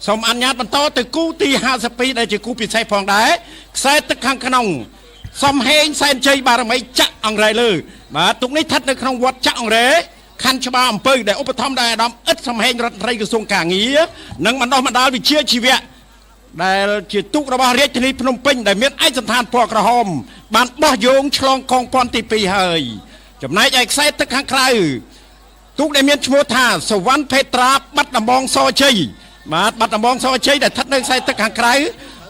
សូមអនុញ្ញាតបន្តទៅគូទី52ដែលជាគូពិសេសផងដែរខ្សែទឹកខាងក្នុងសំហេងសែនជ័យបារមីចាក់អង្រែលើបាទទុកនេះស្ថិតនៅក្នុងវត្តចាក់អង្រែខណ្ឌច្បារអំពៅដែលឧបត្ថម្ភដោយអាដាមអ៊ិតសំហេងរដ្ឋមន្ត្រីក្រសួងការងារនិងបណ្ដុះបណ្ដាលវិជ្ជាជីវៈដែលជាទូករបស់រាជធានីភ្នំពេញដែលមានឯកសណ្ឋានពណ៌ក្រហមបានបោះយោងឆ្លងកងពាន់ទី2ហើយចំណែកឯខ្សែទឹកខាងក្រៅទូកដែលមានឈ្មោះថាសវណ្ណភេត្រាបាត់ដំបងសជ័យបាទបាត់ដំបងសជ័យដែលស្ថិតនៅខ្សែទឹកខាងក្រៅ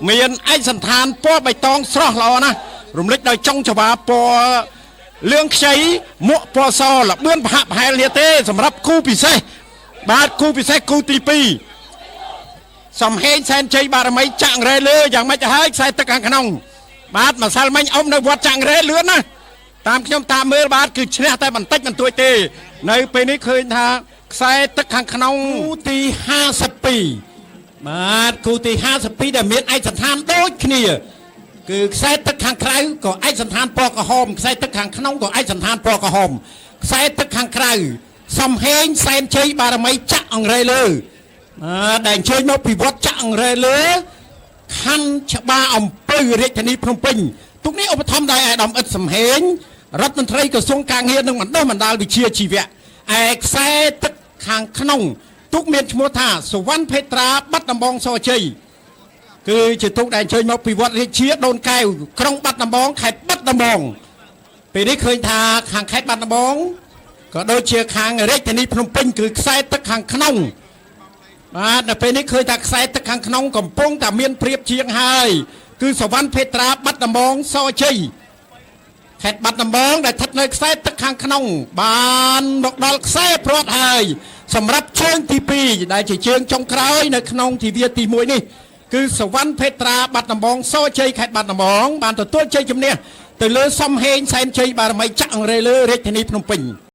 មានឯកសណ្ឋានពណ៌បៃតងស្រស់ល្អណាស់រំលេចដោយចុងច្វាពណ៌លឿងខ្ចីមួកពណ៌សលបឿនប្រហាក់ប្រហែលនេះទេសម្រាប់គូពិសេសបាទគូពិសេសគូទី2សំហេងសែនជ័យបារមីចាក់អង្រែលើយ៉ាងម៉េចទៅហើយខ្សែទឹកខាងក្នុងបាទម្សិលមិញអ៊ំនៅវត្តចាក់អង្រែលឿនណាស់តាមខ្ញុំតាមមើលបាទគឺឈ្នះតែបន្តិចបន្តួចទេនៅពេលនេះឃើញថាខ្សែទឹកខាងក្នុងគូទី52បាទគូទី52ដែលមានឯកសណ្ឋានដូចគ្នាគឺខ្សែទឹកខាងក្រៅក៏ឯកសណ្ឋានពណ៌ក្រហមខ្សែទឹកខាងក្នុងក៏ឯកសណ្ឋានពណ៌ក្រហមខ្សែទឹកខាងក្រៅសំហេងសែនជ័យបារមីចាក់អង្រែលើបាទដែលអញ្ជើញមកពីវត្តចាក់អង្រែលើខណ្ឌច្បារអំពៅរាជធានីភ្នំពេញទុកនេះឧបត្ថម្ភដោយអាដាមអ៊ិតសំហេងរដ្ឋមន្ត្រីក្រសួងការងារនិងបណ្ដុះបណ្ដាលវិជ្ជាជីវៈឯខ្សែទឹកខាងក្នុងទុកមានឈ្មោះថាសុវណ្ណភេត្រាបាត់ដំបងសជ័យគឺជាទូកដែលអញ្ជើញមកពីវត្តរាជាដូនកែវក្រុងបាត់ដំបងខេត្តបាត់ដំបងពេលនេះឃើញថាខាងខេត្តបាត់ដំបងក៏ដូចជាខាងរាជធានីភ្នំពេញគឺខ្សែទឹកខាងក្នុងបាទដល់ពេលនេះឃើញថាខ្សែទឹកខាងក្នុងកំពុងតែមានព្រៀបជាងហើយគឺសវណ្ណភេត្រាបាត់ដំបងសជ័យខេត្តបាត់ដំបងដែលស្ថិតនៅខ្សែទឹកខាងក្នុងបានមកដល់ខ្សែព្រាត់ហើយសម្រាប់ជើងទី2ដែលជាជើងចុងក្រោយនៅក្នុងទិវាទី1នេះគឺសវណ្ណភេត្រាបាត់ដំបងសជ័យខេត្តបាត់ដំបងបានទទួលជ័យជំនះទៅលើសំហេងសែនជ័យបារមីចាក់អង្រែលើរាជធានីភ្នំពេញ។